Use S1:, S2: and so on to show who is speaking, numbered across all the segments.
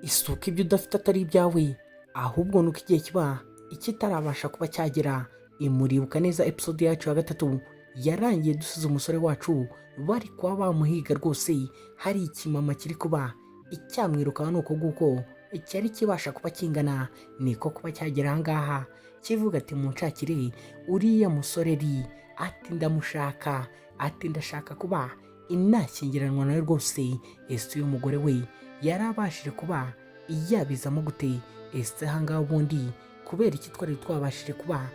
S1: Isuka ibyo udafite atari ibyawe, ahubwo nuko igihe kiba ikitarabasha kuba cyagera. Imuribuka neza, episode yacu ya gatatu yarangiye dusize umusore wacu bari kuba bamuhiga rwose. Hari ikimama kiri kuba icyamwirukaho, ni uko nguko cyari kibasha kuba kingana, niko kuba cyagera ahangaha kivuga ati: "Munshakire uriya musore ri," ati: "Ndamushaka," ati: "Ndashaka kuba inashyingiranwa nawe rwose." Ese uyu mugore we yari abashije kuba yabizamo gute? Ese ahangaha ubundi kubera iki twari twabashije kuba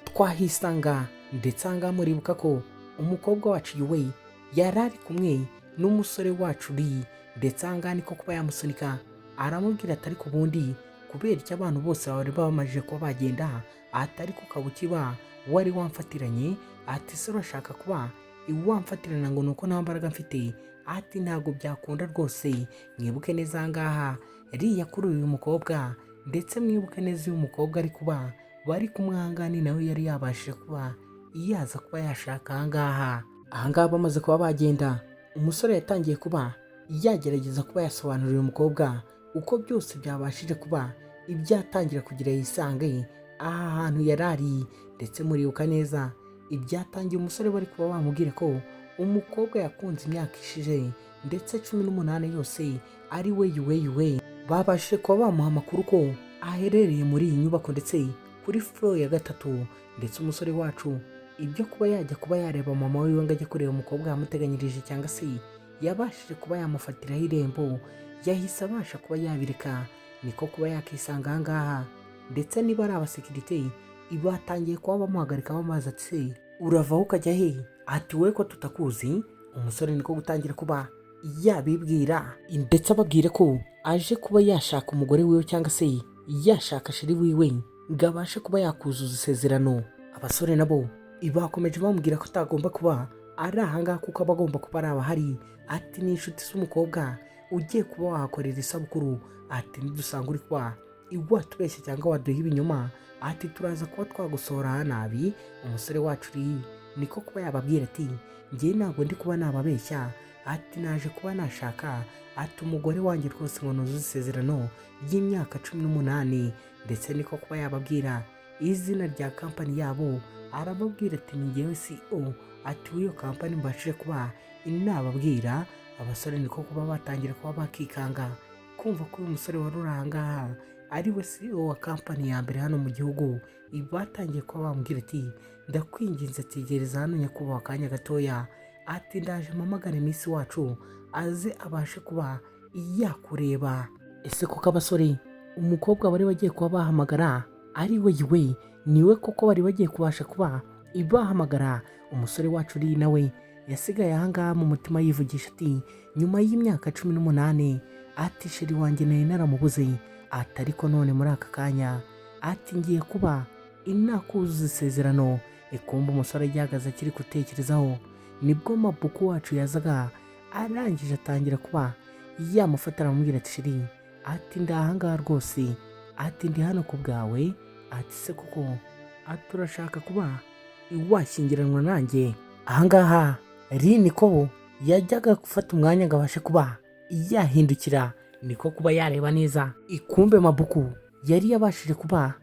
S1: twahisanga? Ndetse ahangaha muribuka ko umukobwa wacu yuwe yari ari kumwe n'umusore wacu ri, ndetse ahangaha niko kuba yamusunika, aramubwira ati: "Ariko ubundi kubera icyo abantu bose bari bamajije kuba bagenda, atari ku ukiba wari wamfatiranye?" Ati: "Se urashaka kuba wamfatirana ngo ni uko nta mbaraga mfite?" Ati: "Ntabwo byakunda rwose." Mwibuke neza, ahangaha riya kuri uyu mukobwa, ndetse mwibuke neza uyu mukobwa ari kuba bari kumwe ahangaha ni nawe yari yabashije kuba yaza kuba yashaka ahangaha. Ahangaha bamaze kuba bagenda, umusore yatangiye kuba yagerageza kuba yasobanurira uyu mukobwa uko byose byabashije kuba ibyatangira kugira yisange aha hantu yari ari. Ndetse muribuka neza ibyatangiye umusore bari kuba bamubwira ko umukobwa yakunze imyaka ishize, ndetse 18 yose ari we yuwe yuwe. Babashije kuba bamuha amakuru ko aherereye muri iyi nyubako, ndetse kuri floor ya gatatu. Ndetse umusore wacu ibyo kuba yajya kuba yareba mama wiwe ngo ajye kureba umukobwa yamuteganyirije, cyangwa se yabashije kuba yamufatiraho irembo, yahise abasha kuba yabireka, niko kuba yakisanga aha ngaha. Ndetse niba ari abasekirite batangiye kuba bamuhagarika, bamazi ati: "Se uravaho ukajya he?" Ati: "We ko tutakuzi?" Umusore niko gutangira kuba yabibwira, ndetse ababwira ko aje kuba yashaka umugore wiwe, cyangwa se yashaka chérie wiwe, ngo abashe kuba yakuzuza isezerano. Abasore nabo bakomeje bamubwira ko atagomba kuba ari ahangaha, kuko aba agomba kuba ari abahari. Ati: "Ni inshuti z'umukobwa ugiye kuba wahakorera isabukuru." Ati: "Nidusanga uri kuba watubeshya cyangwa waduha ibinyoma," ati, "turaza kuba twagusohora nabi." Umusore wacu uri niko kuba yababwira ati: "Ngewe ntabwo ndi kuba nababeshya," ati: "Naje kuba nashaka," ati, "umugore wanjye rwose ngo nuzuze isezerano ry'imyaka 18." Ndetse niko kuba yababwira izina rya kampani yabo, arababwira ati: "Ni ngewe CEO," ati, "w'iyo kampani mbashije kuba nababwira." Abasore niko kuba batangira kuba bakikanga kumva ko uyu musore wari uri aha ngaha ari we CEO wa kampani ya mbere hano mu gihugu. Batangiye kuba bamubwira ati: "Ndakwinginze, tegereza hano nyakubahwa akanya gatoya," ati: "Ndaje mpamagare miss wacu aze abashe kuba yakureba." Ese koko abasore, umukobwa bari bagiye kuba bahamagara ari we we niwe koko bari bagiye kubasha kuba bahamagara? Umusore wacu uri nawe yasigaye ahangaha mu mutima yivugisha ati: "Nyuma y'imyaka 18," ati, "chérie wanjye nari naramubuze," ati, "ariko none muri aka kanya," ati, "ngiye kuba inakuzuza isezerano." Ikumba umusore agihagaze akiri gutekerezaho, nibwo mabuku wacu yazaga, arangije atangira kuba yamufata, aramubwira ati: "Chérie," ati, "ndahangaha rwose," ati, "ndi hano ku bwawe," ati: "Se koko," ati, "urashaka kuba washyingiranwa nanjye?" Ahangaha rini ko yajyaga gufata umwanya ngo abashe kuba yahindukira, niko kuba yareba neza, ikumbe mabuku yari yabashije kuba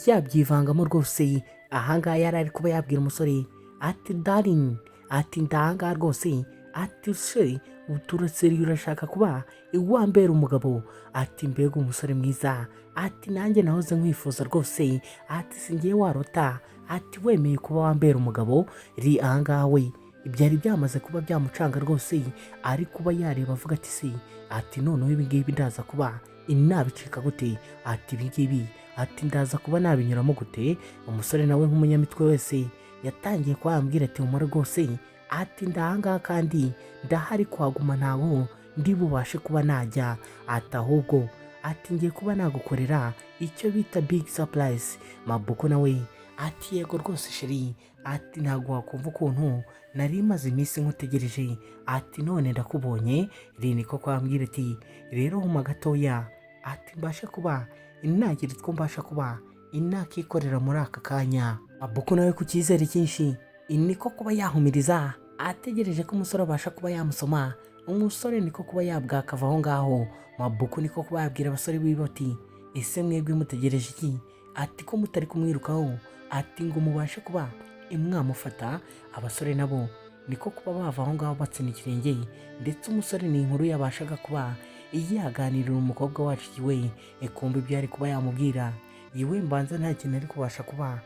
S1: yabyivangamo rwose. Ahangaha yari ari kuba yabwira umusore ati: "Darling," ati, "ndahangaha rwose," ati: "Se uturaseri urashaka kuba wambera umugabo?" Ati: "Mbega umusore mwiza," ati: "Nanjye nahoze nkwifuza rwose," ati: "Singiye warota," ati, "wemeye kuba wambera umugabo." Ri ahangaha we byari byamaze kuba byamucanga rwose, ari kuba yareba avuga ati: "Se," ati, "noneho ibi ngibi ndaza kuba nabicika gute?" Ati: "Ibi ngibi," ati, "ndaza kuba nabinyuramo gute?" Umusore nawe nk'umunyamitwe wese yatangiye kuba yambwira ati: "Humura rwose," ati, "ndahangaha kandi ndahari kuhaguma, ntago ndi bubashe kuba najya," ati, "ahubwo," ati, "ngiye kuba nagukorera icyo bita big surprise." Mabuko nawe ati: "Yego rwose chérie," ati, "ntabwo wakumva ukuntu nari maze iminsi nkutegereje," ati, "none ndakubonye." Rini ko kwambwira ati: "Rero huma gatoya," ati, "mbashe kuba nagira utwo mbasha kuba inakikorera muri aka kanya." Mabuko nawe ku cyizere cyinshi niko kuba yahumiriza, ategereje ko umusore abasha kuba yamusoma. Umusore niko kuba yabwakava aho ngaho. Mabuku niko kuba yabwira abasore biwe ati: "Ese mwebwe mutegereje iki?" Ati: "Ko mutari kumwirukaho?" Ati: "Ngo mubashe kuba mwamufata." Abasore nabo niko kuba bava aho ngaho batsina ikirenge. Ndetse umusore ni inkuru yabashaga kuba yaganirira umukobwa wacu we, ikumva ibyo ari kuba yamubwira yiwe, mbanza nta kintu ari kubasha kuba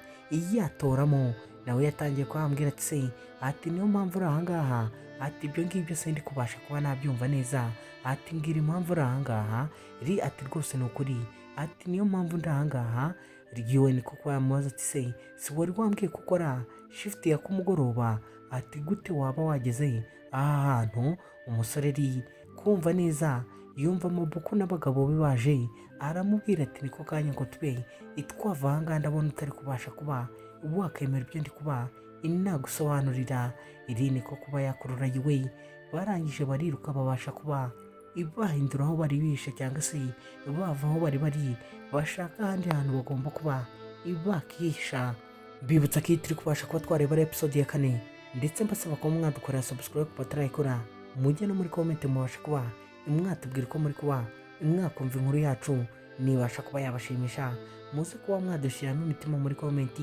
S1: yatoramo. Nawe yatangiye kuhambwira ati: "Se," ati, "niyo mpamvu uri ahangaha?" Ati: "Ibyo ngibyo se ndi kubasha kuba nabyumva neza." Ati: "Mbwira impamvu uri ahangaha." Ri ati: "Rwose ni ukuri," ati, "niyo mpamvu ndi ahangaha." Ryiwe niko kuba yamubaza ati: "Se si wari wambwiye ko ukora shift ya kumugoroba?" Ati: "Gute waba wageze aha hantu?" Umusore ari kumva neza, yumva Mabuku n'abagabo be baje, aramubwira ati: "Niko kanya ngo tube itwava ahangaha, ndabona utari kubasha kuba wakemera ibyo ndi kuba inagusobanurira." Iri niko kuba yakurura yiwe, barangije bariruka, babasha kuba bahindura aho bari bishe cyangwa se bava aho bari bari, bashaka ahandi hantu bagomba kuba bakihisha. Bibutsa ko iyi turi kubasha kuba twareba ari episode ya 4, ndetse mbasaba kuba mwadukorera subscribe ku batarayikora, mujye no muri comment mubasha kuba mwatubwira uko muri kuba mwakumva inkuru yacu. Nibasha kuba yabashimisha, muze kuba mwadushyiramo imitima muri comment,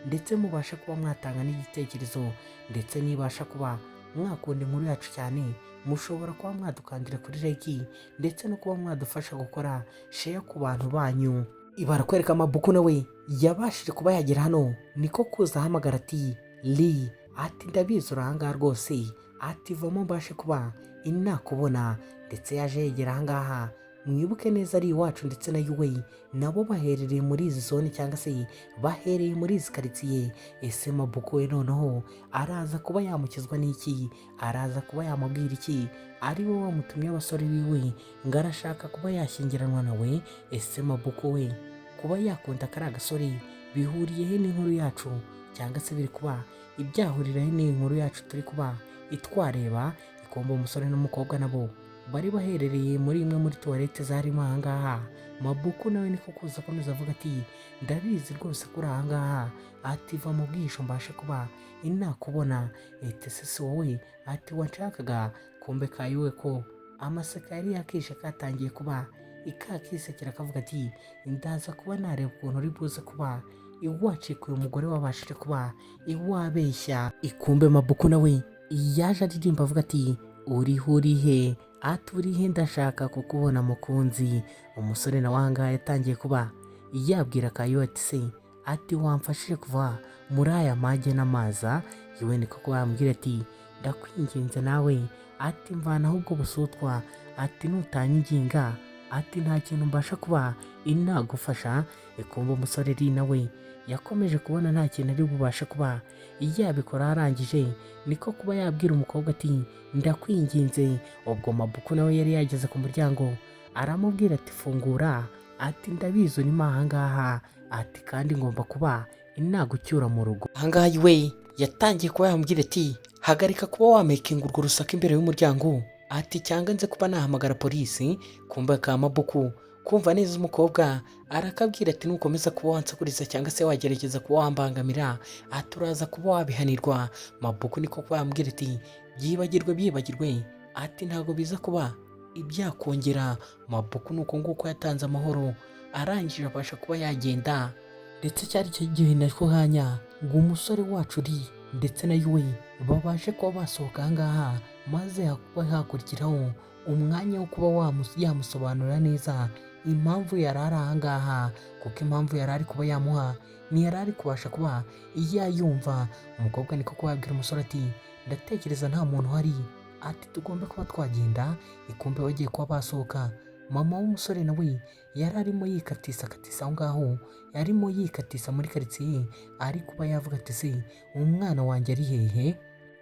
S1: ndetse mubasha kuba mwatanga n'igitekerezo. Ndetse nibasha kuba mwakunda inkuru yacu cyane, mushobora kuba mwadukandira kuri like, ndetse no kuba mwadufasha gukora share ku bantu banyu. Barakwereka Amabuku nawe yabashije kuba yagera hano, niko kuza ahamagara ati: "Li," ati, "ndabizi uri ahangaha rwose," ati, "vamo mbashe kuba inakubona." Ndetse yaje yegera ahangaha. Mwibuke neza ari iwacu ndetse na yuwe nabo baherereye muri izi zone cyangwa se bahereye muri izi karitsiye. Ese Mabuku we noneho araza kuba yamukizwa n'iki? Araza kuba yamubwira iki? Ari we wamutumye abasore biwe ngo arashaka kuba yashyingiranwa nawe. Ese Mabuku we kuba yakunda kariya gasore bihuriye he n'inkuru yacu, cyangwa se biri kuba ibyahurira he n'inkuru yacu turi kuba itwareba? Ikomba umusore n'umukobwa nabo bari baherereye muri imwe muri toilette zarimo ahangaha. Mabuku nawe niko kuza akomeza avuga ati: "Ndabizi rwose ko uri ahangaha," ati, "va mu bwihisho mbashe kuba inakubona." Ete se si wowe, ati, "wanshakaga?" Kumbe kayiwe ko amaseka yari yakishe katangiye kuba ikakisekera, akavuga ati: "Ndaza kuba nareba ukuntu uri buze kuba iwacika uyu mugore wabashije kuba iwabeshya." Ikumbe Mabuku nawe yaje aririmba avuga ati: "Uriho urihe?" Ati: "Urihe? Ndashaka kukubona mukunzi." Umusore nawe ahangaha yatangiye kuba yabwira Kayo ati: "Se," ati, "wamfashije kuva muri aya mage n'amaza?" Yewe niko kuba yambwira ati: "Ndakwinginze nawe," ati, "mvanaho ubwo busutwa," ati, "nutanyiginga," ati, "nta kintu mbasha kuba inagufasha." Ikumva umusore ri nawe yakomeje kubona nta kintu ari bubashe kuba yabikora. Arangije niko kuba yabwira umukobwa ati: "Ndakwinginze." Ubwo Mabuku nawe yari yageze ku muryango, aramubwira ati: "Fungura," ati, "ndabizi urimo ahangaha," ati, "kandi ngomba kuba inagucyura mu rugo." Ahangaha we yatangiye kuba yamubwira ati: "Hagarika kuba wamakinga urwo rusaku imbere y'umuryango," ati, "cyangwa nze kuba nahamagara polisi." Kumva ka Mabuku kumva neza umukobwa arakabwira ati: "Nukomeza kuba wansakuriza cyangwa se wagerageza kuba wambangamira," ati, "uraza kuba wabihanirwa." Mabuku niko kuba yambwira ati: "Byibagirwe, byibagirwe," ati, "ntabwo biza kuba ibyakongera." Mabuku ni uko nguko yatanze amahoro, arangije abasha kuba yagenda. Ndetse cyari cyo gihe nako kanya ngo umusore wacu uri ndetse na we babashe kuba basohoka ahangaha, maze hakuba hakurikiraho umwanya wo kuba yamusobanurira neza impamvu yari ari ahangaha, kuko impamvu yari ari kuba yamuha ntiyari ari kubasha kuba yayumva. Umukobwa niko kuba yabwira umusore ati: "Ndatekereza nta muntu uhari," ati, "tugomba kuba twagenda." Ikumbe bagiye kuba basohoka, mama w'umusore nawe yari arimo yikatisa akatisa aho ngaho, yarimo yikatisa muri karitsiye, ari kuba yavuga ati: "Se umwana wanjye ari hehe?"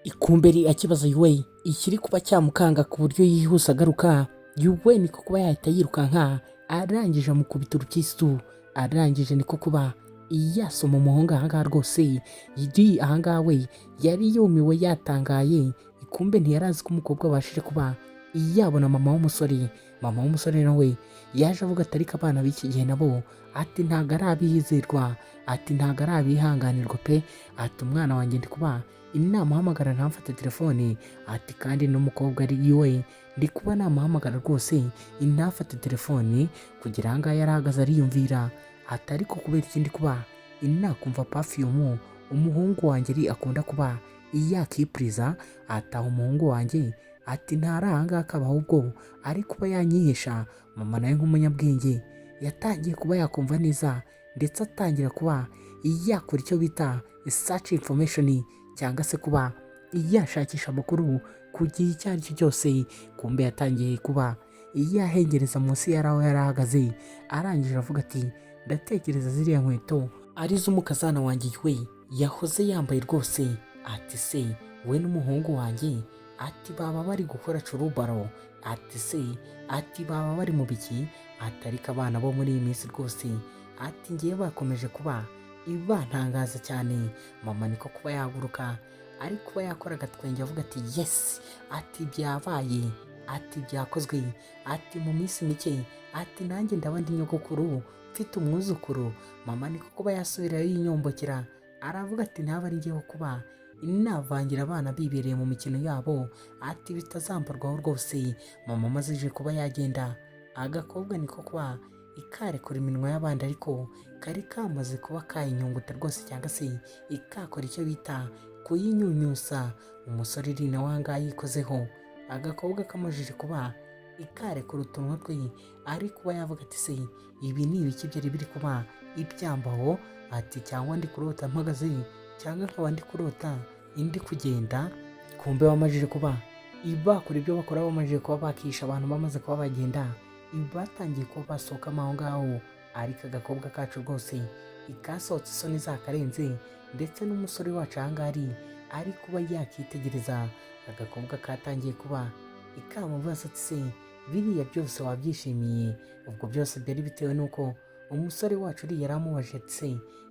S1: Ikumberi akibaza yuwe ikiri kuba cyamukanga ku buryo yihuse agaruka. Yuwe niko kuba yahita yirukanka, arangije amukubita urukisitu, arangije niko kuba yasoma umuhungu ahangaha rwose. Yidi ahangaha we yari yumiwe, yatangaye. Ikumbe ntiyari azi ko umukobwa abashije kuba yabona mama w'umusore. Mama w'umusore nawe yaje avuga ati: "Ariko abana b'iki gihe nabo," ati, "ntabwo ari abizerwa," ati, "ntabwo ari abihanganirwa pe." Ati: "Umwana wanjye ndi kuba namuhamagara ntamfate telefoni," ati, "kandi n'umukobwa ari iwe ndi kuba namuhamagara rwose ntafate telefoni." Kugira aha ngaha yarahagaze ariyumvira, ati: "Ariko kubera ikindi kuba nakumva perfume umuhungu wanjye ari akunda kuba yakipuriza?" Ataha umuhungu wanjye, ati, "Ntari aha ngaha akaba ahubwo ari kuba yanyihisha." Mama nawe nk'umunyabwenge yatangiye kuba yakumva neza, ndetse atangira kuba yakora icyo bita search information, cyangwa se kuba yashakisha amakuru ku gihe icyo ari cyo cyose. Kumbe yatangiye kuba yahengereza munsi yari aho yari ahagaze, arangije avuga ati: "Ndatekereza ziriya nkweto ari iz'umukazana wanjye we yahoze yambaye rwose." Ati: "Se we n'umuhungu wanjye," ati, "baba bari gukora curubaro?" Ati: "Se," ati, "baba bari mu biki?" Ati: "Ariko abana bo muri iyi minsi rwose," ati, "ngiye bakomeje kuba ibantangaza cyane." Mama niko kuba yahaguruka, ari kuba yakora agatwenge, avuga ati: "Yes," ati, "byabaye," ati, "byakozwe," ati, "mu minsi mike," ati, "nanjye ndaba ndi nyogokuru mfite umwuzukuru." Mama niko kuba yasubirayo yinyombokera, aravuga ati: "Ntaba ari ngewe kuba navangira abana bibereye mu mikino yabo," ati, "bitazambarwaho rwose." Mama amaze kuba yagenda, agakobwa niko kuba ikarekura iminwa y'abandi, ariko kari kamaze kuba kayinyunguta rwose, cyangwa se ikakora icyo bita kuyinyunyusa. Umusore iri nawe aha ngaha yikozeho, agakobwa kamajije kuba ikarekura utunwa twe, ari kuba yavuga ati: "Se ibi ni ibiki byari biri kuba ibyambaho?" Ati: "Cyangwa ndi kurota mpagaze, cyangwa nkaba ndi kurota indi kugenda?" Kumbe bamajije kuba bakora ibyo bakora, bamajije kuba bakisha abantu, bamaze kuba bagenda, batangiye kuba basohokamo aho ngaho. Ariko agakobwa kacu rwose ikasohotse isoni zakarenze, ndetse n'umusore wacu aha ngaha ari kuba yakitegereza agakobwa katangiye kuba ikamubaza ati: "Se biriya byose wabyishimiye?" Ubwo byose byari bitewe n'uko umusore wacu uriya yaramubajije ati: "Se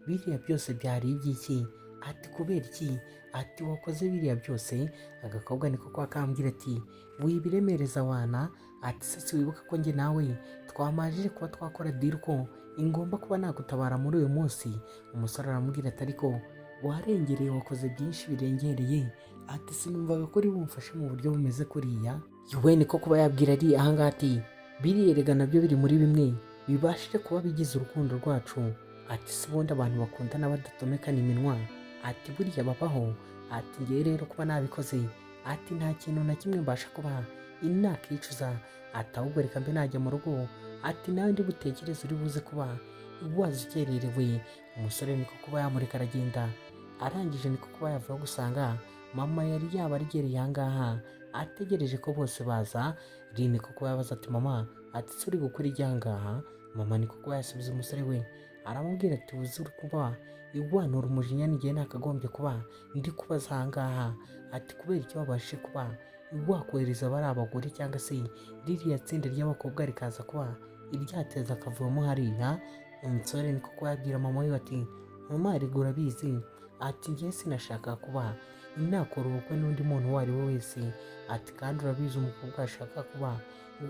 S1: biriya byose byari iby'iki?" Ati: "Kubera iki?" Ati: "Wakoze biriya byose?" Agakobwa niko kwa kambwira ati: "Wibiremereza wana." Ati: "Se wibuka ko njye nawe twamajije kuba twakora deal ko ingomba kuba nagutabara muri uyu munsi?" Umusore aramubwira ati: "Ariko warengereye, wakoze byinshi birengereye." Ati: "Sinumvaga ko uri bumfashe mu buryo bumeze kuriya." Yewe, niko kuba yabwira ari ahangaha ati: "Biriya erega nabyo biri muri bimwe bibashije kuba bigize urukundo rwacu." Ati: "Si ubundi abantu bakundana badatomekana iminwa?" Ati: "Buriya babaho?" Ati: "Ngewe rero kuba nabikoze," ati, "nta kintu na kimwe mbasha kuba inakicuza." Ati: "Ahubwo reka mbe najya mu rugo," ati, "nawe ndi butekereze uri buze kuba waza ukererewe." Umusore niko kuba yamureka aragenda. Arangije niko kuba yavuga gusanga mama yari yaba arigereye ahangaha ategereje ko bose baza. Niko kuba yabaza ati: "Mama," ati, "se uri gukora ibyangaha?" Mama niko kuba yasubiza umusore we, aramubwira ati: "Uzi uri kuba iwanura umujinya n'igihe nakagombye kuba ndi kubaza ahangaha." Ati: "Kubera icyo wabashije kuba wakohereza bari abagore, cyangwa se ririya tsinda ry'abakobwa rikaza kuba iryateza akavuyemo hariya?" Umusore niko kuba yabwira mama we ati: "Mama, erega urabizi," ati, "njye sinashaka kuba nakora ubukwe n'undi muntu uwo ari we wese," ati, "kandi urabizi umukobwa ashaka kuba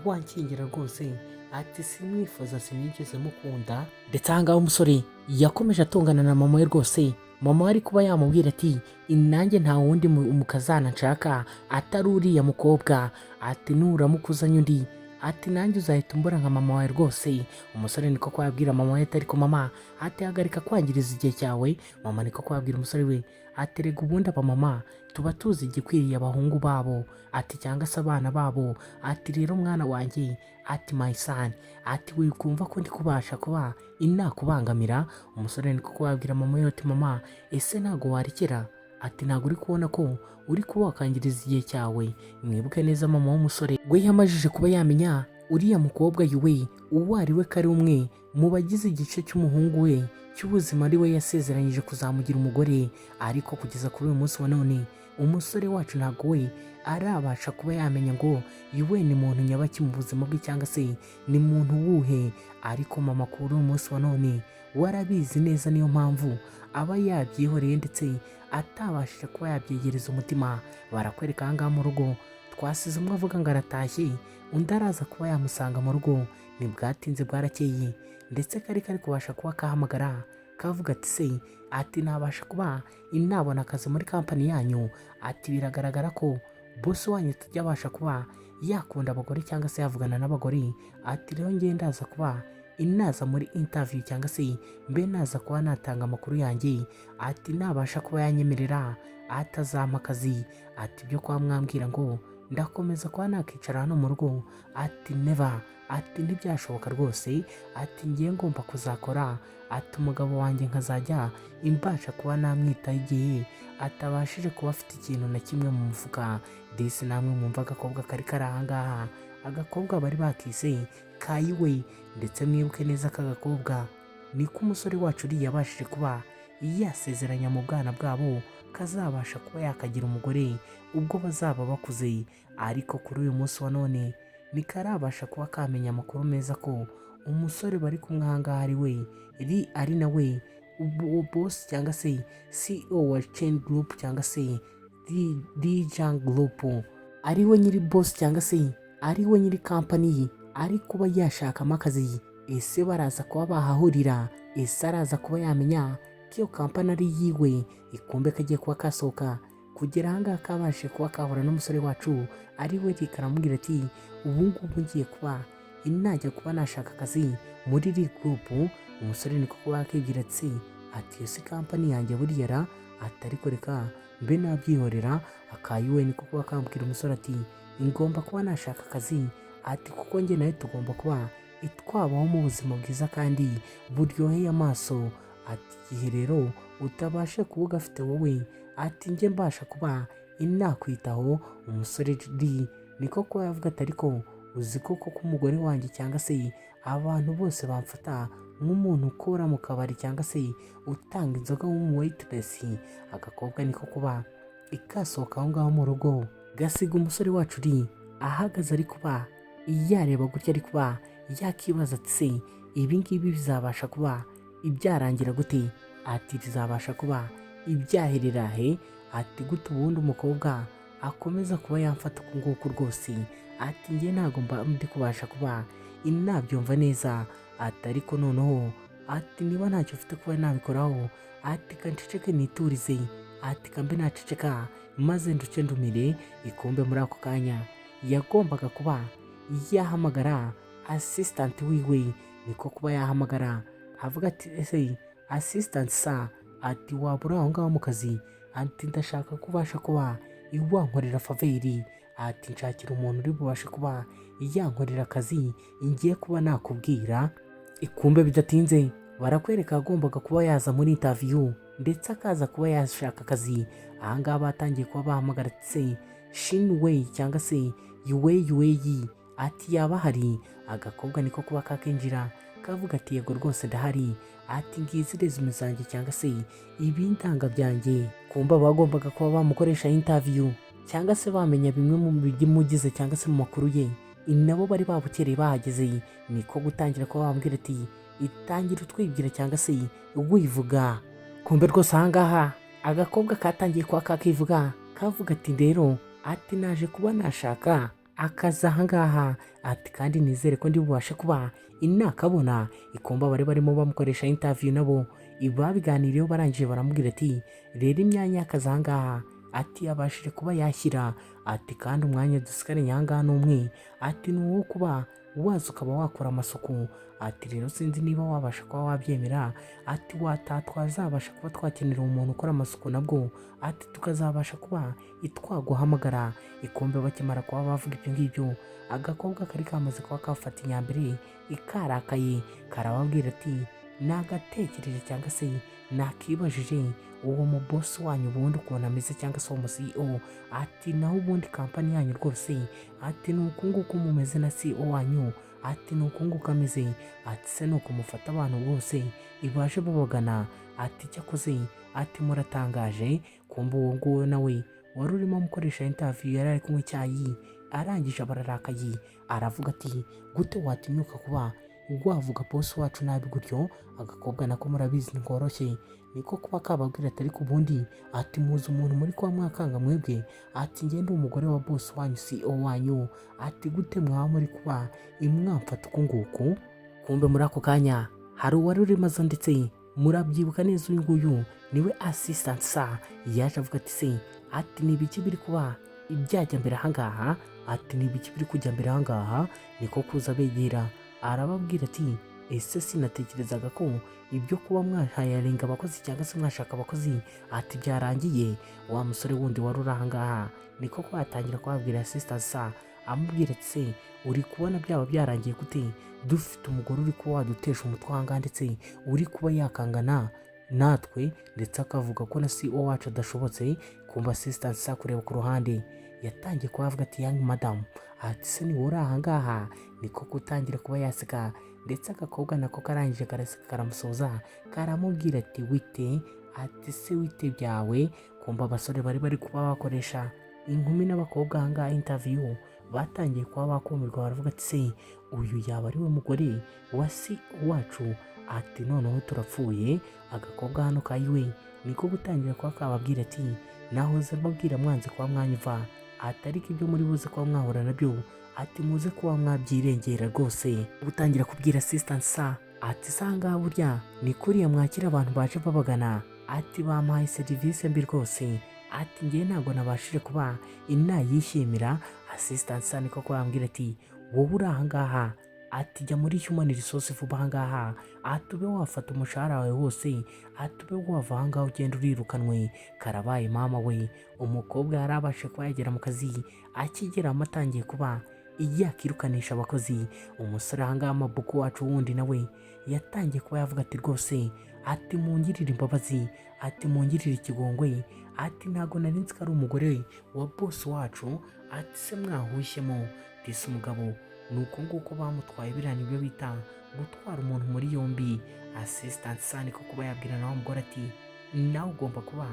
S1: wankingira rwose," ati, "simwifuza, sinigeze mukunda." Ndetse aha ngaha umusore yakomeje atongana na mama we rwose. Mama we ari kuba yamubwira ati: "Nanjye nta wundi mukazana nshaka atari uriya mukobwa," ati, "nuramuka uzanye undi," ati, "nanjye uzahita umbura nka mama wawe rwose." Umusore niko ko yabwira mama we ati: "Ariko mama," ati, "hagarika kwangiriza igihe cyawe." Mama niko ko yabwira umusore we ati: "Rega ubundi abamama tuba tuzi igikwiriye abahungu babo," ati, "cyangwa se abana babo." Ati: "Rero mwana wanjye," ati, "my son," ati, "wikumva ko ndi kubasha kuba inakubangamira." Umusore niko ko yabwira mama we ati: "Mama, ese ntabwo warekera?" Ati: "Ntabwo uri kubona ko uri kuba wakangiriza igihe cyawe?" Mwibuke neza, mama w'umusore we yamajije kuba yamenya uriya mukobwa yuwe uwo ari we, ko ari umwe mu bagize igice cy'umuhungu we cy'ubuzima, ari we yasezeranyije kuzamugira umugore. Ariko kugeza kuri uyu munsi wa none umusore wacu ntabwo we arabasha kuba yamenya ngo yuwe ni muntu nyabaki mu buzima bwe, cyangwa se ni muntu wuhe. Ariko mama kuri uyu munsi wa none we arabizi neza, niyo mpamvu aba yabyihoreye ndetse atabashije kuba yabyegereza umutima. Barakwereka aha ngaha mu rugo. Twasize umwe avuga ngo aratashye, undi araza kuba yamusanga mu rugo. Ntibwatinze bwarakeye, ndetse kari kubasha kuba kahamagara, kavuga ati: "Se," ati, "nabasha kuba nabona akazi muri kampani yanyu?" Ati: "Biragaragara ko boss wanyu atajya abasha kuba yakunda abagore cyangwa se yavugana n'abagore." Ati: "Rero ngiye ndaza kuba inaza muri interview cyangwa se mbe naza kuba natanga amakuru yanjye." Ati: "Nabasha kuba yanyemerera atazampa akazi." Ati: "Ibyo kwa mwambwira ngo ndakomeza kuba nakicara hano mu rugo," ati, "never." Ati: "Ntibyashoboka rwose." Ati: "Ngiye ngomba kuzakora." Ati: "Umugabo wanjye nkazajya imbasha kuba namwitaho igihe atabashije kuba afite ikintu na kimwe mu mufuka." Disi namwe mwumva agakobwa kari ahangaha, agakobwa bari bakise Kayiwe. Ndetse mwibuke neza aka gakobwa niko umusore wacu uriya yabashije kuba yasezeranya mu bwana bwabo kazabasha kuba yakagira umugore ubwo bazaba bakuze. Ariko kuri uyu munsi wa none ntikarabasha kuba kamenya amakuru meza ko umusore bari kumwe ahangaha ari we ri, ari nawe boss cyangwa se CEO wa Chain Group cyangwa se Dijang Group, ari we nyiri boss cyangwa se ari we nyiri kampani ari kuba yashakamo akazi. Ese baraza kuba bahahurira? Ese araza kuba yamenya ko iyo kampani ari iyiwe? Ikumbe kagiye kuba kasohoka kugera ahangaha kabashije kuba kahura n'umusore wacu ari we Rick, aramubwira ati: "Ubu ngubu ngiye kuba najya kuba nashaka akazi muri iri group." Umusore niko kuba yakibwira ati: "Iyo si kampani yanjye buriya ra?" Ati: "Ariko reka mbe nabyihorera." Akayiwe niko kuba kambwira umusore ati: "Ngomba kuba nashaka akazi," ati, "kuko njye nawe tugomba kuba twabaho mu buzima bwiza kandi buryoheye amaso." Ati: "Igihe rero utabasha kuba ugafite wowe," ati, "njye mbasha kuba inakwitaho." Umusore D niko kuba yavuga ati: "Ariko uzi ko koko umugore wanjye cyangwa se abantu bose bamfata nk'umuntu ukora mu kabari cyangwa se utanga inzoga w'umu waitress?" Agakobwa niko kuba ikasohoka aho ngaho mu rugo, gasiga umusore wacu uri ahagaze, ari kuba yareba gutya, ari kuba yakibaza ati: "Se ibi ngibi bizabasha kuba ibyarangira gute?" Ati: "Bizabasha kuba ibyaherera he?" Ati: "Gute ubundi umukobwa akomeza kuba yamfata uku nguku rwose?" Ati: "Njye ntabwo mba ndi kubasha kuba nabyumva neza." Ati: "Ariko noneho," ati, "niba ntacyo ufite kuba nabikoraho," ati, "kanceceke niturize," ati, "kambe naceceka maze nduce ndumire." Ikumbe muri ako kanya yagombaga kuba yahamagara assistant wiwe. Niko kuba yahamagara, avuga ati: "Ese assistant sa," ati, "waba uri aho ngaho mu kazi?" Ati: "Ndashaka ko ubasha kuba wankorera favor." Ati: "Nshakira umuntu uri bubashe kuba yankorera akazi ngiye kuba nakubwira." Ikumbe bidatinze barakwereka agombaga kuba yaza muri interview ndetse akaza kuba yashaka akazi. Ahangaha batangiye kuba bahamagara se Shinwei cyangwa se Yuwei Yuweyi, ati: "Yaba hari?" Agakobwa niko kuba kakinjira, kavuga ati: "Yego rwose ndahari." Ati: "Ngizi resume zanjye cyangwa se ibindanga byanjye." Kumba bagombaga kuba bamukoresha interview cyangwa se bamenya bimwe mu bimugize cyangwa se mu makuru ye, nabo bari babukereye bahageze. Niko gutangira kuba bambwira ati: "Itangira utwibwira cyangwa se wivuga." Kumbe rwose ahangaha agakobwa katangiye kuba kakivuga, kavuga ati: "Rero," ati, "naje kuba nashaka akazi ahangaha," ati, "kandi nizere ko ndi bubashe kuba inakabona." Ikumba bari barimo bamukoresha interview nabo babiganiriyeho, barangije baramubwira ati: "Rero imyanya y'akazi ahangaha," ati, "yabashije kuba yashyira," ati, "kandi umwanya dusigaranye ahangaha ni umwe," ati, "ni uwo kuba waza ukaba wakora amasuku." Ati: "Rero sinzi niba wabasha kuba wabyemera." Ati: "Wataha twazabasha kuba twakenera umuntu ukora amasuku nabwo," ati, "tukazabasha kuba twaguhamagara." Ikumbe bakimara kuba bavuga ibyo ngibyo, agakobwa kari kamaze kuba kafata inyambere ikarakaye, karababwira ati: "Nagatekereje cyangwa se nakibajije uwo mu boss wanyu ubundi ukuntu ameze cyangwa se uwo mu CEO." Ati: "Naho ubundi kampani yanyu rwose," ati, "ni uku nguku mumeze na CEO wanyu," ati, "ni uku nguku ameze." Ati: "Se ni uku mufata abantu bose ibaje babagana?" Ati: "Cyakoze," ati, "muratangaje." Kumva uwo nguwo nawe wari urimo amukoresha interview yari ari kunywa icyayi, arangije abararakaye, aravuga ati: "Gute watinyuka kuba Wavuga boss wacu nabi gutyo? Agakobwa nako murabizi ntikoroshye, niko kuba kababwira ati: "Ariko ubundi," ati, "muzi umuntu muri kuba mwakanga mwebwe?" Ati: "Ngende umugore wa boss wanyu, CEO wanyu." Ati: "Gute mwaba muri kuba imwamfata uku nguku?" Kumbe muri ako kanya hari uwari urimo aza, ndetse murabyibuka neza, uyu nguyu niwe assistant sa. Yaje avuga ati: "Se," ati, "ni ibiki biri kuba ibyajya mbere ahangaha?" Ati: "Ni ibiki biri kujya mbere ahangaha?" Niko kuza begera, arababwira ati: "Ese sinatekerezaga ko ibyo kuba mwahayarenga abakozi cyangwa se mwashaka abakozi," ati, "byarangiye?" Wa musore wundi wari uri ahangaha niko ko yatangira kubabwira assistant sa, amubwira ati: "Se uri kubona byaba byarangiye gute, dufite umugore uri kuba wadutesha umutwe ahangaha, ndetse uri kuba yakangana natwe, ndetse akavuga ko na CEO wacu adashobotse?" Kumva assistant sa kureba ku ruhande, yatangiye kuba avuga ati: "Young madam," ati, "se ni wowe uri ahangaha?" Niko gutangira kuba yaseka, ndetse agakobwa nako karangije karaseka, karamusoza, karamubwira ati: "Wite," ati, "se wite byawe?" Kumva abasore bari kuba bakoresha inkumi n'abakobwa ahangaha interview batangiye kuba bakumirwa, baravuga ati: "Se uyu yaba ari we mugore wa CEO wacu?" Ati: "Noneho turapfuye." Agakobwa hano kayiwe niko gutangira kuba kababwira ati: "Nahoze mbabwira mwanze kuba mwanyumva," ati, "ariko ibyo muri buze kuba mwahura nabyo," ati, "muze kuba mwabyirengera rwose." Gutangira kubwira assistant sa ati: "Se ahangaha burya ni kuriya mwakira abantu baje babagana?" Ati: "Bampaye serivisi mbi rwose," ati, "ngewe ntabwo nabashije kuba inayishimira." Assistant sa niko kubambwira ati: "Wowe uri ahangaha," ati, "jya muri human resource vuba ahangaha," ati, "ube wafata umushahara wawe wose," ati, "ube wava ahangaha ugenda urirukanwe." Karabaye mama we! Umukobwa yari abashe kuba yagera mu kazi, akigeramo atangiye kuba yakirukanisha abakozi. Umusore ahangaha, amabuku wacu wundi, nawe yatangiye kuba yavuga ati: "Rwose," ati, "mungirire imbabazi," ati, "mungirire ikigongwe," ati, "ntabwo nari nzi ko ari umugore wa boss wacu," ati, "se mwahushyemo disi umugabo?" Ni uko nguko bamutwaye. Biriya nibyo bita gutwara umuntu muri yombi. Assistant sani ko kuba yabwira nawe mugore ati: "Nawe ugomba kuba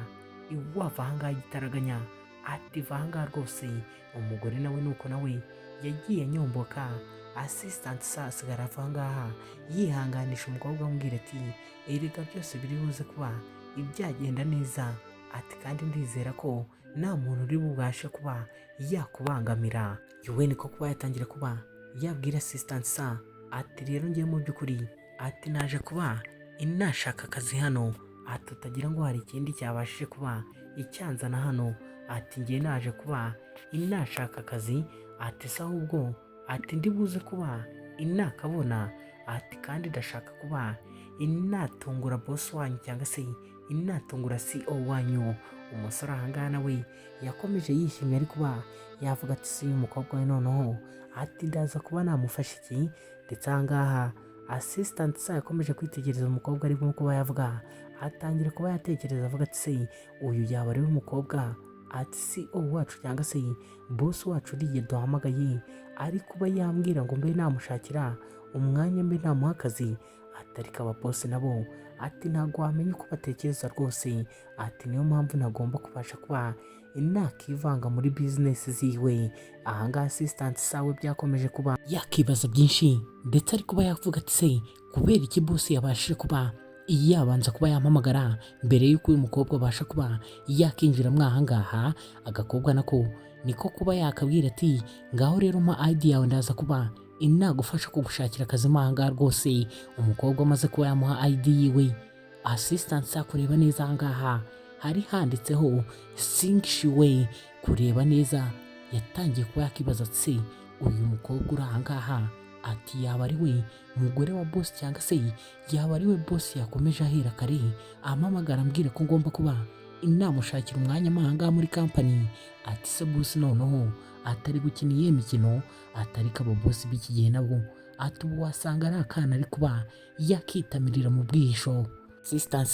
S1: wava ahangaha igitaraganya," ati: "Va ahangaha rwose." Umugore nawe nuko nawe yagiye anyomboka. Assistant sa asigara ava ahangaha yihanganisha umukobwa, amubwira ati: "Erega byose biri buze kuba ibyagenda neza," ati, "kandi ndizera ko nta muntu uri bubashe kuba yakubangamira." Yuwe niko kuba yatangira kuba yabwira assistant sa ati: "Rero ngiye mu by'ukuri," ati, "naje kuba inashaka akazi hano," ati, "utagira ngo hari ikindi cyabashije kuba icyanzana hano," ati, "ngiye naje kuba inashaka akazi," ati, "se ahubwo," ati, "ndi buze kuba inakabona," ati, "kandi ndashaka kuba inatungura boss wanyu cyangwa se inatungura CEO wanyu." Umusore ahangaha nawe yakomeje yishimye, ari kuba yavuga ati: "Si uyu mukobwa we noneho," ati, "ndaza kuba namufasha iki?" Ndetse ahangaha assistant sa yakomeje kwitegereza umukobwa arimo kuba yavuga, atangira kuba yatekereza avuga ati: "Se uyu yaba ari we mukobwa," ati, "CEO wacu cyangwa se boss wacu uriya duhamagaye ari kuba yambwira ngo mbe namushakira umwanya, mbe namuha akazi?" Ati: "Ariko aba boss nabo," ati, "ntabwo wamenya uko batekereza rwose," ati, "niyo mpamvu ntagomba kubasha kuba nakivanga muri business ziwe." Ahangaha assistant sawe byakomeje kuba yakibaza byinshi, ndetse ari kuba yavuga ati: "Se kubera iki boss yabashije kuba yabanza kuba yampamagara mbere y'uko uyu mukobwa abasha kuba yakinjira mwahangaha?" Agakobwa nako niko kuba yakabwira ati: "Ngaho rero mpa ID yawe, ndaza kuba inagufasha kugushakira akazi mwahangaha rwose." Umukobwa amaze kuba yamuha ID yiwe, assistant kureba neza ahangaha hari handitseho Singshiwe. Kureba neza yatangiye kuba yakibaza ati: "Uyu mukobwa uri ahangaha," ati, "yaba ari we mugore wa boss, cyangwa se yaba ari we boss yakomeje ahera kare ampamagara ambwira ko ngomba kuba inamushakira umwanya ahangaha muri company?" Ati: "Se boss noneho atari gukina iyihe mikino?" Atari ko abo boss b'iki gihe nabo, ati, "ubu wasanga ari akana ari kuba yakitamirira mu bwihisho." Assistant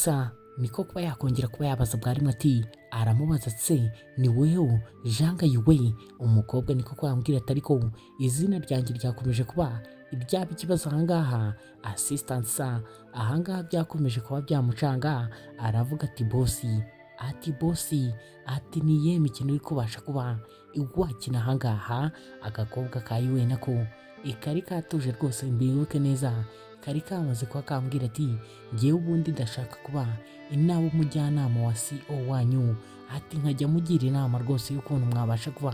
S1: niko kuba yakongera kuba yabaza bwa rimwe, ati, aramubaza: "Se ni weho Janga Yuwe?" Umukobwa niko kuba yambwira ati: "Ariko izina ryanjye ryakomeje kuba iryaba ikibazo ahangaha." Assistant sa ahangaha byakomeje kuba byamucanga, aravuga ati: "Boss," ati, "boss," ati, "ni iyihe mikino uri kubasha kuba wakina ahangaha?" Agakobwa ka Yuwe nako Kari katuje rwose, mbibuke neza, kari kamaze kuba kambwira ati: "Ngewe ubundi ndashaka kuba inaba umujyanama wa CEO wanyu," ati "nkajya mugira inama rwose y'ukuntu mwabasha kuba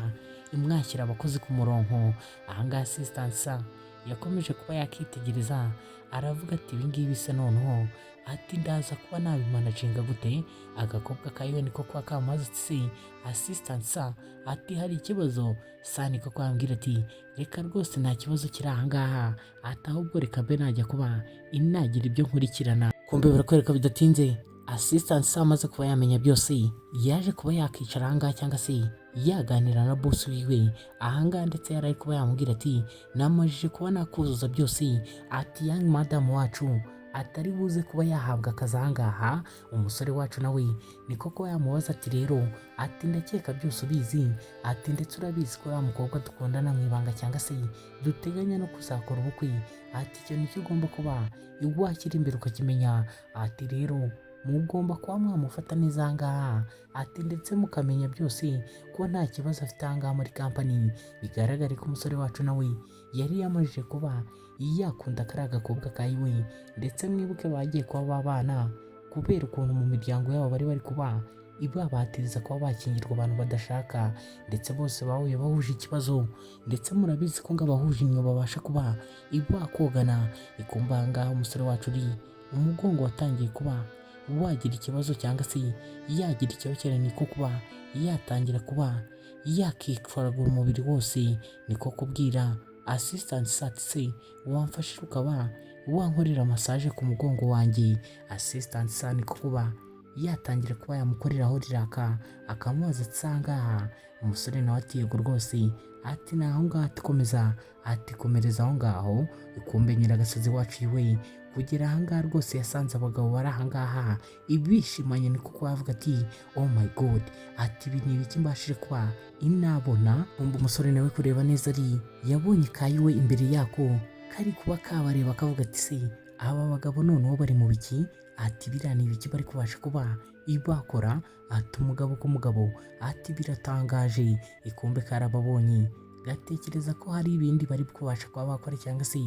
S1: mwashyira abakozi ku murongo." Ahangaha assistant sa yakomeje kuba yakitegereza, aravuga ati: "Ibingibi se noneho," ati "ndaza kuba nabimanaginga gute?" Agakobwa ka Yuwe niko kuba kamubaza ati: "Se assistant sa," ati "hari ikibazo?" Sa niko kwambwira ati: "Reka rwose, nta kibazo kiri ahangaha," ati "ahubwo reka mbe najya kuba inagira ibyo nkurikirana." Kumbe barakwereka bidatinze, assistant sa amaze kuba yamenya byose, yaje kuba yakicara ahangaha cyangwa se yaganira na boss wiwe ahangaha, ndetse yari ari kuba yamubwira ati: "Namajije kuba nakuzuza byose," ati "young madam wacu atari buze kuba yahabwa akazi ahangaha." Umusore wacu nawe niko kuba yamubaza ati: "Rero," ati "ndakeka byose ubizi," ati "ndetse urabizi ko uriya mukobwa dukundana mu ibanga cyangwa se duteganya no kuzakora ubukwe," ati "icyo nicyo ugomba kuba washyira imbere ukakimenya," ati "rero mugomba kuba mwamufata neza ahangaha," ati "ndetse mukamenya byose ko nta kibazo afite ahangaha muri company." Bigaragare ko umusore wacu nawe yari yamajije kuba yakunda kariya gakobwa ka Yiwe, ndetse mwibuke bagiye kuba babana kubera ukuntu mu miryango yabo bari bari kuba ibabatiriza kuba bakingirwa abantu badashaka, ndetse bose bahuye bahuje ikibazo, ndetse murabizi ko ngo abahuje inyo babasha kuba bakogana. Ikumva ahangaha umusore wacu uri umugongo watangiye kuba wagira ikibazo cyangwa se yagira ikibazo, niko kuba yatangira kuba yakitwaragura umubiri wose, niko kubwira assistant ati: "Se wamfashije ukaba wankorera massage ku mugongo wanjye?" Assistant sa niko kuba yatangira kuba yamukoreraho riraka, akamubaza ati: "Ahangaha?" Umusore nawe ati: "Yego rwose," ati "ni aho ngaho," ati "komeza," ati "komereza aho ngaho." Ikumbe nyiragasozi wacu iwe kugera ahangaha rwose yasanze abagabo bari ahangaha ibishimanye, niko kuba yavuga ati: "Oh my God," ati "ibi ni ibiki mbashije kuba inabona?" Kumva umusore nawe kureba neza, ari yabonye kayiwe imbere yako kari kuba kabareba, akavuga ati: "Se aba bagabo noneho bari mu biki?" Ati: "Biriya ni ibiki bari kubasha kuba bakora?" Ati: "Umugabo ku mugabo," ati "biratangaje." Ikumbe karababonye, gatekereza ko hari ibindi bari kubasha kuba bakora cyangwa se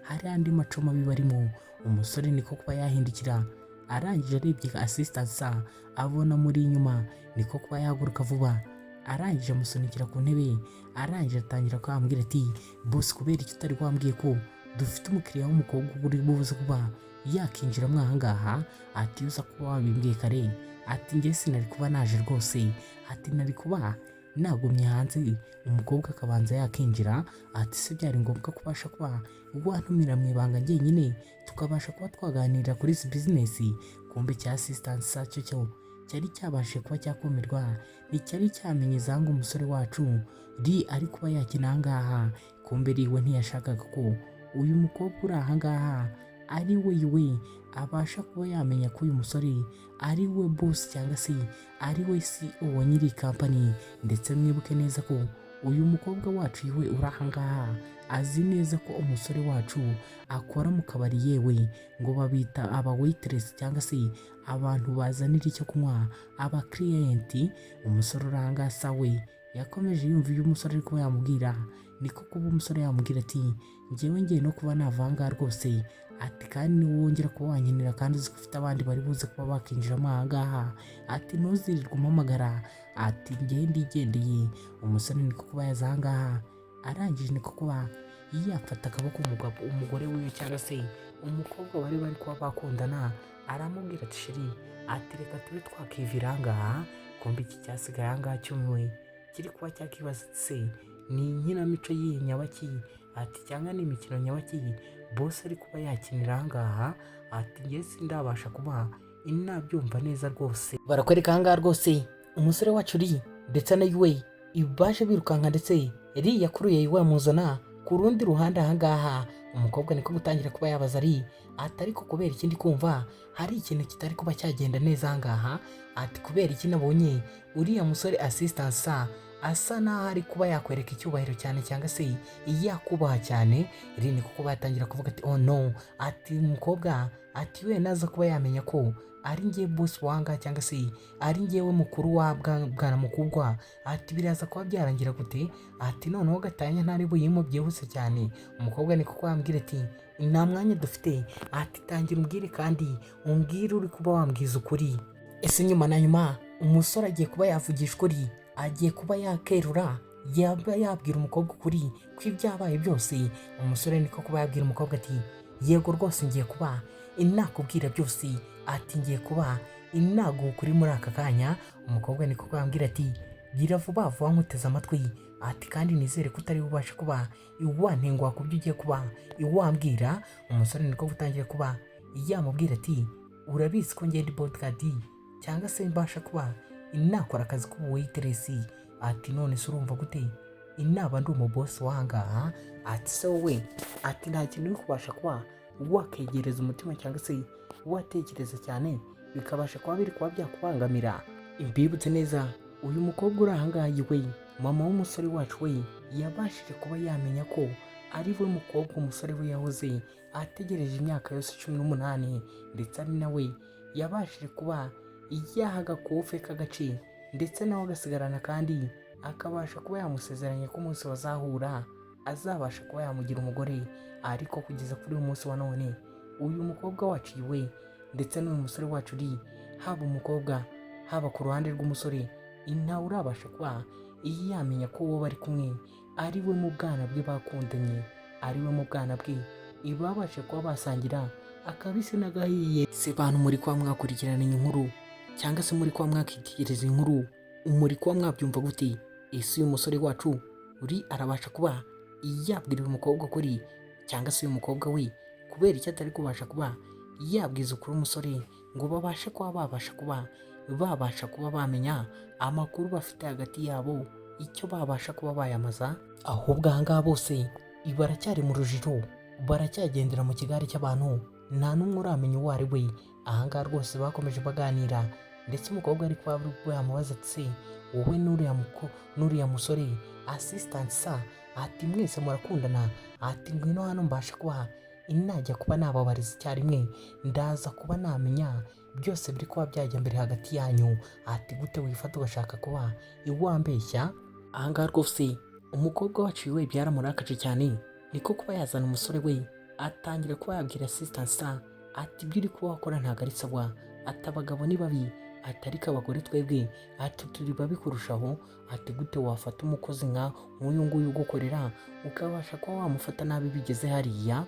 S1: hari andi maco mabi barimo. Umusore niko kuba yahindukira, arangije arebye assistant sa abona muri inyuma, niko kuba yahaguruka vuba, arangije amusunikira ku ntebe, arangije atangira kwambwira ati: "Boss, kubera icyo utari wambwiye ko dufite umukiriya w'umukobwa uri buze kuba yakinjiramo aha ngaha?" Ati: "Uza kuba wabimbwiye kare," ati "njye sinari kuba naje rwose," ati "nari kuba nagumye hanze umukobwa akabanza yakinjira." Ati: "Se byari ngombwa kubasha kuba wantumira mu ibanga njyenyine tukabasha kuba twaganira kuri izi business?" Kumbe cya assistant sacyo cyo cyari cyabashije kuba cyakumirwa, nticyari cyamenye izanga umusore wacu ri ari kuba yakina ahangaha. Kumbe riwe ntiyashakaga ko uyu mukobwa uri ahangaha ari we we abasha kuba yamenya ko uyu musore ari we boss cyangwa se ari we CEO wa nyiri company. Ndetse mwibuke neza ko uyu mukobwa wacu iwe uri ahangaha azi neza ko umusore wacu akora mu kabari, yewe ngo babita aba waitress cyangwa se abantu bazanira icyo kunywa aba client. Umusore uri ahangaha sawe yakomeje yumva ibyo umusore ari kuba yamubwira, niko kuba umusore yamubwira ati: "Njyewe ngiye no kuba nava ahangaha rwose," ati "kandi niwongera kuba wankenera kandi uzi ko ufite abandi bari buze kuba bakinjiramo aha ngaha," ati "ntuzirirwe umpamagara," ati "njyewe ndigendeye." Umusore niko kuba yaza aha ngaha, arangije niko kuba yafata akaboko umugabo, umugore wiwe cyangwa se umukobwa bari bari kuba bakundana, aramubwira ati: "Chérie," ati "reka tube twakivira aha ngaha." Kumbe iki cyasigaye aha ngaha cyumiwe, kiri kuba cyakibaza se ni inkinamico yihe nyabaki, ati cyangwa ni imikino nyabaki boss ari kuba yakinira aha ngaha? Ati: "Njye sindabasha kuba inabyumva neza rwose." Barakwereka aha ngaha rwose umusore wacu uri ndetse na we baje birukanka, ndetse ri yakuruye iwe amuzana ku rundi ruhande. Aha ngaha umukobwa niko gutangira kuba yabaza ari ati: "Ariko kubera ikindi kumva hari ikintu kitari kuba cyagenda neza aha ngaha?" Ati: "Kubera iki nabonye uriya musore assistant sa asa naho ari kuba yakwereka icyubahiro cyane cyangwa se yakubaha cyane. Iri ni kuko batangira kuvuga ati: "Oh no," ati umukobwa ati: "We naza kuba yamenya ko ari njye boss wanga cyangwa se ari njyewe mukuru wa bwana mukubwa," ati "biraza kuba byarangira gute?" Ati: "Noneho gatanya ntari buyimo byihuse cyane." Umukobwa ni kuko yambwira ati: "Nta mwanya dufite," ati: "Tangira umbwire kandi umbwire uri kuba wambwiza ukuri." Ese nyuma na nyuma umusore agiye kuba yavugisha ukuri, agiye kuba yakerura, yaba yabwira umukobwa ukuri ko ibyabaye byose? Umusore niko kuba yabwira umukobwa ati: "Yego rwose, ngiye kuba nakubwira byose," ati: "Ngiye kuba inaguha ukuri muri aka kanya." Umukobwa niko kuba yambwira ati: "Gira vuba vuba, nkuteze amatwi," ati: "Kandi nizere ko utari bubashe kuba wantenguha ku byo ugiye kuba wambwira." Umusore niko gutangira kuba yamubwira ati: "Urabizi ko ngenda bodyguard cyangwa se mbasha kuba nakora akazi k'ubu waitress," ati: "None se urumva gute inaba ndi umuboss w'ahangaha?" Ati: "Se wowe," ati, "nta kintu uri kubasha kuba wakegereza umutima cyangwa se watekereza cyane bikabasha kuba biri kuba byakubangamira?" Mbibutse neza, uyu mukobwa uri ahangaha we, mama w'umusore wacu, we yabashije kuba yamenya ko ari we mukobwa umusore we yahoze ategereje imyaka yose 18, ndetse ari nawe yabashije kuba yaha agakofe k'agace, ndetse nawe agasigarana, kandi akabasha kuba yamusezeranye ko umunsi bazahura azabasha kuba yamugira umugore. Ariko kugeza kuri uyu munsi wa none, uyu mukobwa wacu iwe ndetse n'uyu musore wacu uri, haba umukobwa haba ku ruhande rw'umusore, ntawe urabasha kuba yamenya ko uwo bari kumwe ari we mu bwana bwe bakundanye, ari we mu bwana bwe babasha kuba basangira akabisi n'agahiye. Se bantu muri kuba mwakurikirana iyi nkuru cyangwa se muri kuba mwakitegereza inkuru, muri kuba mwabyumva gute? Ese uyu musore wacu uri arabasha kuba yabwira uyu mukobwa kuri, cyangwa se uyu mukobwa we kubera icyo atari kubasha kuba yabwiza ukuri umusore ngo babashe kuba babasha kuba babasha kuba bamenya amakuru bafite hagati yabo, icyo babasha kuba bayamaza? Ahubwo aha ngaha bose baracyari mu rujijo, baracyagendera mu kigare cy'abantu, nta n'umwe uramenya uwo ari we. Aha ngaha rwose bakomeje baganira, ndetse umukobwa ari kuba yamubaza ati: "Se wowe n'uriya musore assistant sa," ati, "mwese murakundana?" Ati: "Ngwino hano mbasha kuba inajya kuba nababariza icyarimwe, ndaza kuba namenya byose biri kuba byajya mbere hagati yanyu." Ati: "Gute wifata ugashaka kuba iwambeshya?" Aha ngaha rwose umukobwa wacu we byaramurakaje cyane, niko kuba yazana umusore we, atangira kuba yabwira assistant sa ati: "Ibyo uri kuba wakora ntabwo ari sawa," ati: "Abagabo ni babi," ati: "Ariko abagore twebwe," ati, "turi babi kurushaho," ati: "Gute wafata umukozi nka nk'uyu nguyu ugukorera ukabasha kuba wamufata nabi bigeze hariya?"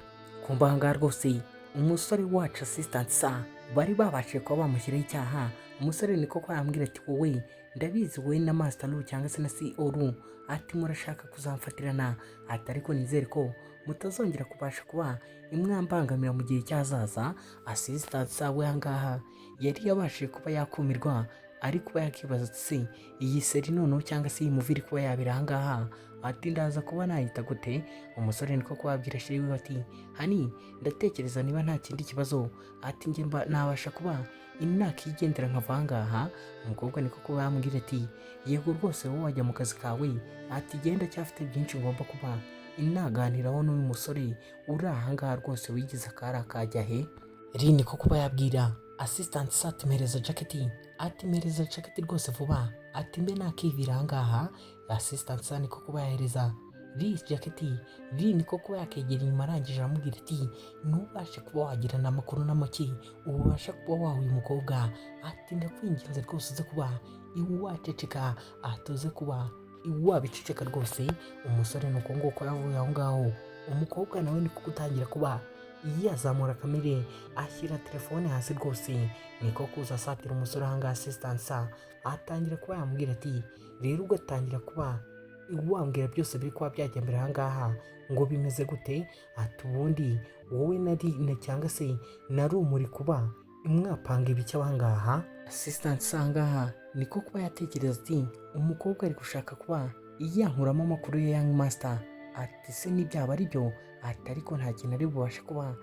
S1: Kumva aha ngaha rwose umusore wacu assistant sa bari babashije kuba bamushyiraho icyaha. Umusore niko ko yambwira ati: "Wowe ndabizi, wowe na Master Lu cyangwa se na CEO Lu," ati, "murashaka kuzamfatirana," ati: "Ariko nizere ko mutazongera kubasha kuba imwambangamira mu gihe cyazaza." Assistant sa we aha ngaha yari yabashije kuba yakumirwa, ari kuba yakibaza ati: "Se iyi série noneho cyangwa se iyi movie iri kuba yabera aha ngaha," ati, "ndaza kuba nayita gute?" Umusore niko kubabwira chérie wiwe ati: "Honey, ndatekereza niba nta kindi kibazo," ati, "njye mba nabasha kuba nakigendera nkava aha ngaha." Umukobwa niko kuba yamubwira ati: "Yego rwose, wowe wajya mu kazi kawe," ati: "Genda, cyafite byinshi ngomba kuba inaganiraho n'uyu musore uri aha ngaha rwose wigize akari akajya he." Rini ko kuba yabwira assistant sa ati: "Mpereza jacket," ati: "Mpereza jacket rwose vuba," ati: "Mbe nakivira aha ngaha." Assistant sa niko kuba yahereza Ri jacket. Ri niko kuba yakegera inyuma, arangije aramubwira ati: "Ntubashe kuba wagirana amakuru na make ubasha kuba wahuye umukobwa," ati: "Ndakwinginze rwose uze kuba waceceka," ati: "Uze kuba wabiceceka rwose." Umusore ni uko nguko yavuye aho ngaho. Umukobwa nawe niko gutangira kuba yazamura kamere, ashyira telefone hasi rwose, niko kuza asatira umusore ahangaha assistant sa, atangira kuba yamubwira ati: "Rero ugatangira kuba wambwira byose biri kuba byajya mbere ahangaha ngo bimeze gute?" Ati: "Ubundi wowe nari na cyangwa se nari umuri kuba mwapanga ibiki ahangaha?" Assistant sa ahangaha niko kuba yatekereza ati: "Umukobwa ari gushaka kuba yankuramo amakuru ya Young Master," ati: "Se n'ibyaba ari byo?" Ati: "Ariko nta kintu ari bubashe kuba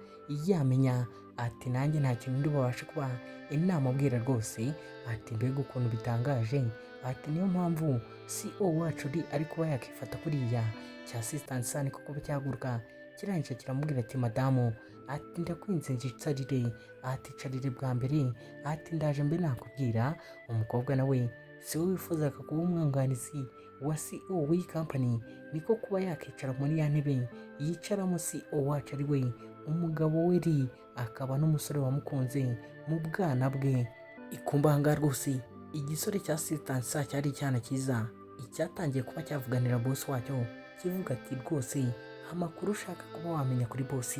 S1: yamenya." Ati nanjye nta kintu ndi bubashe kuba inamubwira rwose. Ati mbega ukuntu bitangaje! Ati niyo mpamvu CEO wacu ari kuba yakifata kuriya. Cya assistant sa niko kuba cyahaguruka, kirangije kiramubwira ati madamu, ati ndakwinze njicarire, ati carire bwa mbere, ati ndaje mbe nakubwira. Umukobwa nawe si we wifuzaga kuba umwunganizi wa CEO w'iyi company, niko kuba yakicara muri ya ntebe yicaramo CEO wacu, ari we umugabo we ri, akaba n'umusore wamukunze mu bwana bwe. Ikumba ahangaha rwose igisore cya assistant sa cyari icyana cyiza, icyatangiye kuba cyavuganira boss wacyo, kivuga ati rwose amakuru ushaka kuba wamenya kuri boss,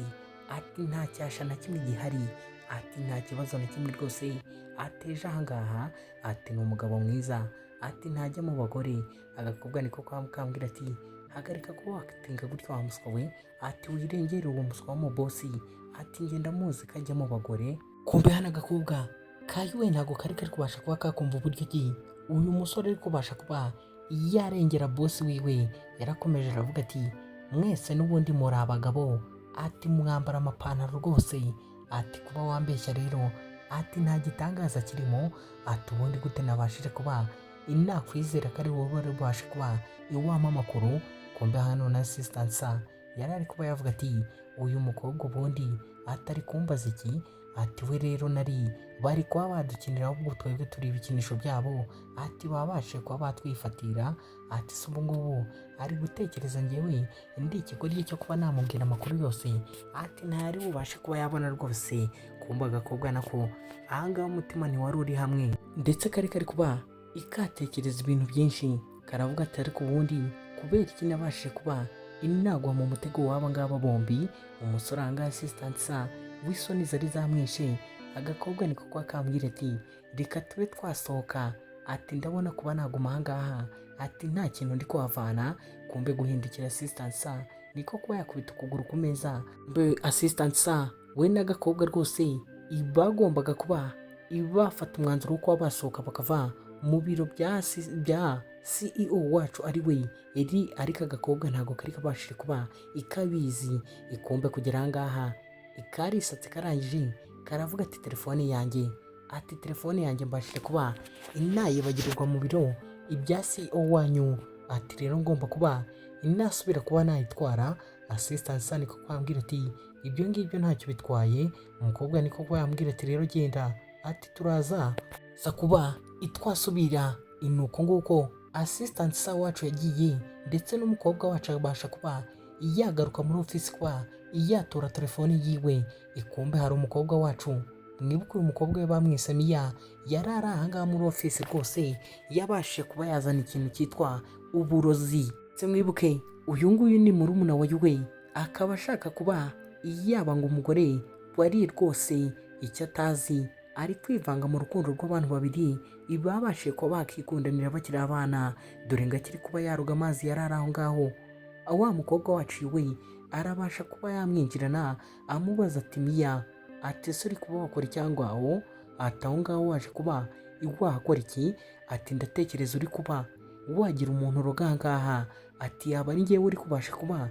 S1: ati nta cyasha na kimwe gihari, ati nta kibazo na kimwe rwose ateje ahangaha, ati ni umugabo mwiza, ati ntajya mu bagore. Agakobwa niko kambwira ati hagarika kuba wakitinga gutyo wa muswa we, ati wirengere uwo muswa w'umubosi, ati ngenda muzi ko ajya mu bagore. Kumbe hano agakobwa kayiwe ntabwo kari kari kubasha kuba kakumva uburyo ki uyu musore ari kubasha kuba yarengera boss wiwe. Yarakomeje aravuga ati mwese n'ubundi muri abagabo, ati mwambara amapantaro rwose, ati kuba wambeshya rero, ati nta gitangaza kirimo, ati ubundi gute nabashije kuba nakwizera ko ari wowe wari bubashe kuba iwampa amakuru? Kumbe hano na assistant sa yari ari kuba yavuga ati uyu mukobwa ubundi atari kumbaza iki? Ati we rero nari bari kuba badukinira, ahubwo twebwe turi ibikinisho byabo, ati babashe kuba batwifatira, ati se ubu ngubu ari gutekereza njyewe ndi ikigoryi cyo kuba namubwira amakuru yose, ati ntari bubashe kuba yabona rwose. Kumva agakobwa nako ahangaha umutima ntiwari uri hamwe, ndetse kari kari kuba ikatekereza ibintu byinshi. Karavuga ati ariko ubundi kubera iki nabashije kuba inagwa mu mutego w'aba ngaba bombi? Umusore ahangaha assistant sa w'isoni zari zamwishe. Agakobwa niko kwa kambwira ati reka tube twasohoka, ati ndabona kuba naguma ahangaha, ati nta kintu ndi kuhavana. Kumbe guhindukira, assistant sa niko kuba yakubita ukuguru ku meza. Mbe assistant sa we n'agakobwa rwose bagombaga kuba bafata umwanzuro wo kuba basohoka bakava mu biro bya CEO wacu ari we eri, ariko agakobwa ntabwo kari kabashije kuba ikabizi. Ikumbe kugera ahangaha ikarisatse, karangije karavuga ati telefone yanjye, ati telefone yanjye mbashije kuba inayibagirirwa mu biro ibya CEO wanyu, ati rero ngomba kuba inasubira kuba nayitwara. Assistant sa niko kwambwira ati ibyo ngibyo ntacyo bitwaye. Umukobwa niko kuba yambwira ati rero genda, ati turaza sa kuba itwasubira. Inuko nguko assistant sa wacu yagiye, ndetse n'umukobwa wacu abasha kuba yagaruka muri ofisi kuba yatora telefone yiwe. Ikumbe hari umukobwa wacu, mwibuke uyu mukobwa we bamwise Miya, yari ari ahangaha muri ofisi rwose, yabashije kuba yazana ikintu cyitwa uburozi. Ndetse mwibuke uyu nguyu ni murumuna wa Yuwe, akaba ashaka kuba yaba ngo umugore wari rwose. Icyo atazi, ari kwivanga mu rukundo rw'abantu babiri babashije kuba bakikundanira bakiri abana. Dore ngo akiri kuba yaroga amazi yari ari aho ngaho, wa mukobwa wacu we arabasha kuba yamwinjirana, amubaza ati Miya, ati ese uri kuba wakora cyangwa aho? Ati aho ngaho waje kuba wahakora iki? Ati ndatekereza uri kuba wagira umuntu uroga aha ngaha, ati yaba ari njyewe uri kubasha kuba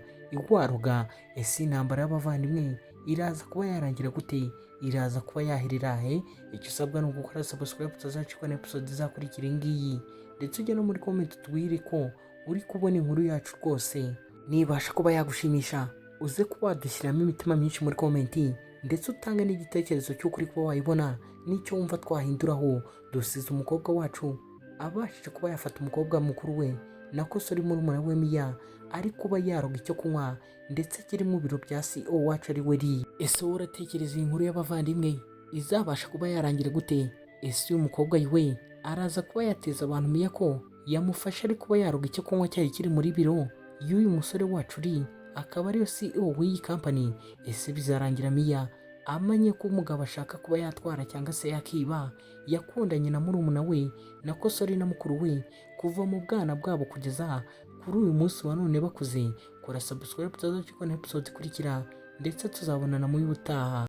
S1: waroga. Ese intambara y'abavandimwe iraza kuba yarangira gute? Iraza kuba yaherera he? Icyo usabwa ni ugukora subscribe utazacikwa na episode izakurikira iyi ngiyi, ndetse ujye no muri comment utubwire ko uri kubona inkuru yacu rwose. Nibasha kuba yagushimisha, uze kuba wadushyiramo imitima myinshi muri comment, ndetse utange n'igitekerezo cy'uko uri kuba wayibona n'icyo wumva twahinduraho. Dusize umukobwa wacu abashije kuba yafata umukobwa mukuru we, nako sorry, murumuna we Miya, ari kuba yaroga icyo kunywa ndetse kiri mu biro bya CEO wacu ari we ri. Ese wowe uratekereza iyi nkuru y'abavandimwe izabasha kuba yarangira gute? Ese uyu mukobwa we araza kuba yateza abantu Miya ko yamufasha ari kuba yaroga icyo kunywa cyari kiri muri biro y'uyu musore wacu uri akaba ariyo CEO w'iyi company? Ese bizarangira Miya amanye ko umugabo ashaka kuba yatwara cyangwa se yakiba yakundanye na murumuna we, nako sorry, na mukuru we, kuva mu bwana bwabo kugeza kuri uyu munsi wa none bakuze? Kora subscribe utazacikwa na episode ikurikira, ndetse tuzabonana mu y'ubutaha.